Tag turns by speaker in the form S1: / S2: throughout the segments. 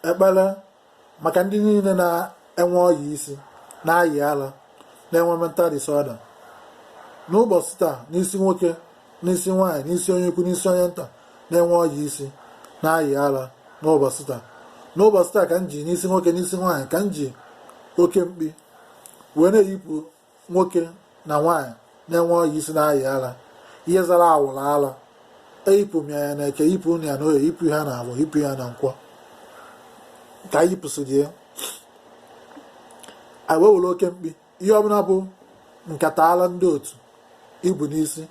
S1: Ekpere maka ndị niile na-enwe ọya isi, na-ayị ala, na-enwe mental disorder n'ụbọchị taa, n'isi nwoke, n'isi nwaanyị, n'isi onye ukwu, n'isi onye nta na-enwe ọya isi, na-ayị ala n'ụbọchị taa. N'ụbọchị taa ka m ji n'isi nwoke, n'isi nwaanyị, ka m ji oke mkpi wee na-eyipụ nwoke na nwaanyị na-enwe ọya isi, na-ayị ala, ihe zara awụrụ ala. Eyipụ m ya na Eke, yipụ ya na Oye, yipụ ha na Afọ, yipụ ya na Nkwọ. Ka anyị yipụsịrị ya, anyị wee were oke mkpi, ihe ọbụla bụ nkata ala ndị otu ibu n'isi,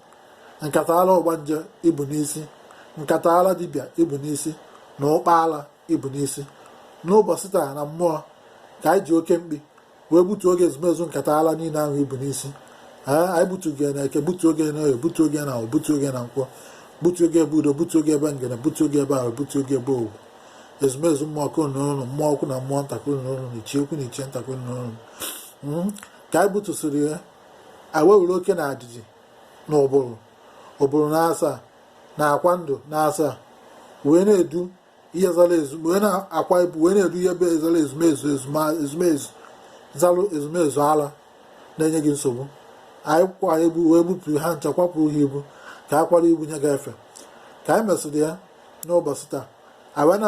S1: nkata ala ọgbanje ibu n'isi, nkata ala dibịa ibu n'isi, na ụkpa ala ibu n'isi n'ụbọchị taa na mmụọ, ka anyị ji oke mkpi wee gbutuo oge ezumezu nkata ala niile ahụ ibu n'isi. Ee, anyị gbutu gị na Eke, gbutuo gị na Oye, gbutuo gị na Afọ, gbutuo gị na Nkwọ, gbutuo gị ebe Udo, gbutuo gị ebe Ngene, gbutuo gị ebe ahụ, gbutuo gị ebe Ogwu. Ezumezu mmụọ kụ n'ụlọ, mmụọ ukwu na mmụọ nta kụ n'ụlọ, na ichie ukwu na ichie nta kụ n'ụlọ. Ka anyị butusịrị ya, anyị wee were oke na ajiji na ụbụrụ ụbụrụ na asaa na akwa ndụ na asaa wee na-edu ihe zara ezu, wee na-akwa ibu, wee na-edu ihe be zara ezumezu, ezumezu zalụ ezumezu ala na-enye gị nsogbu. Anyị kwa ibu wee bupụ ha ncha, kwapụ ha ibu, ka a kwara ibu nye gị efe. Ka anyị mesịrị ya n'ụbọchị taa, anyị wee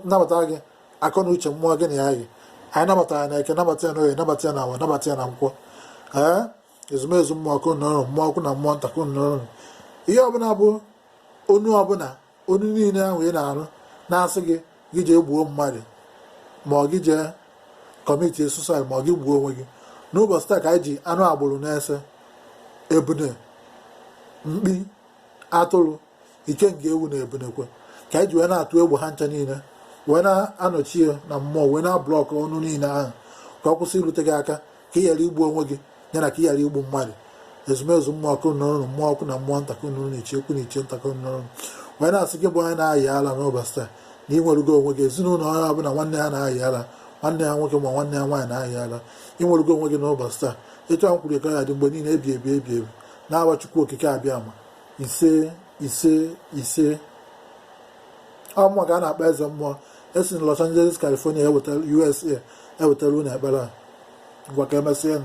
S1: nabata gị akọ na uche mmụọ gị na ya gị. Anyị nabatara ya na Eke, nabata ya na Oye, nabata ya na Awọ, nabata ya na Nkwọ. Ee, ezumezu mmụọ kụ nọrọ, mmụọ ukwu na mmụọ nta kụ nọrọ, ihe ọbụla bụ onu ọbụla, onu niile ahụ ị na-arụ na-asị gị gị jee gbuo mmadụ, ma ọ gị jee commit suicide, ma ọ gị gbuo onwe gị, n'ụbọchị taa ka anyị ji anụ agbụrụ na-ese ebune, mkpi, atụrụ, ikenga, ewu na ebunekwe, ka anyị ji wee na-atụ egwu ha ncha niile, wee na-anọchi ya na mmụọ, wee na-ablock ọnụ niile ahụ ka ọ kwụsị irute gị aka, ka ị ghara igbu onwe gị, ya na ka ị ghara igbu mmadụ. Ezumezu mmụọ kụ n'ụlọ, mmụọ ukwu na mmụọ nta kụ n'ụlọ, ichie ukwu na ichie nta kụ n'ụlọ, wee na-asị gị bụ onye na-ayị ala n'ụbọchị taa na ị nwerugo onwe gị. Ezinụlọ onye ọbụla nwanne ha na-ayị ala, nwanne ha nwoke ma nwanne ha nwaanyị na-ayị ala, ị nwerugo onwe gị n'ụbọchị taa. Etu ahụ kwuru ka ya dị mgbe niile ebi ebi ebi ebi na-awa Chukwu Okike abịa ma. Ise, ise, ise. Ọ mmụọ ka a na-akpọ eze mmụọ esi na Los Angeles, California, ewetara USA, ewetara unu ekpere a. Ngwa, ka emesịa.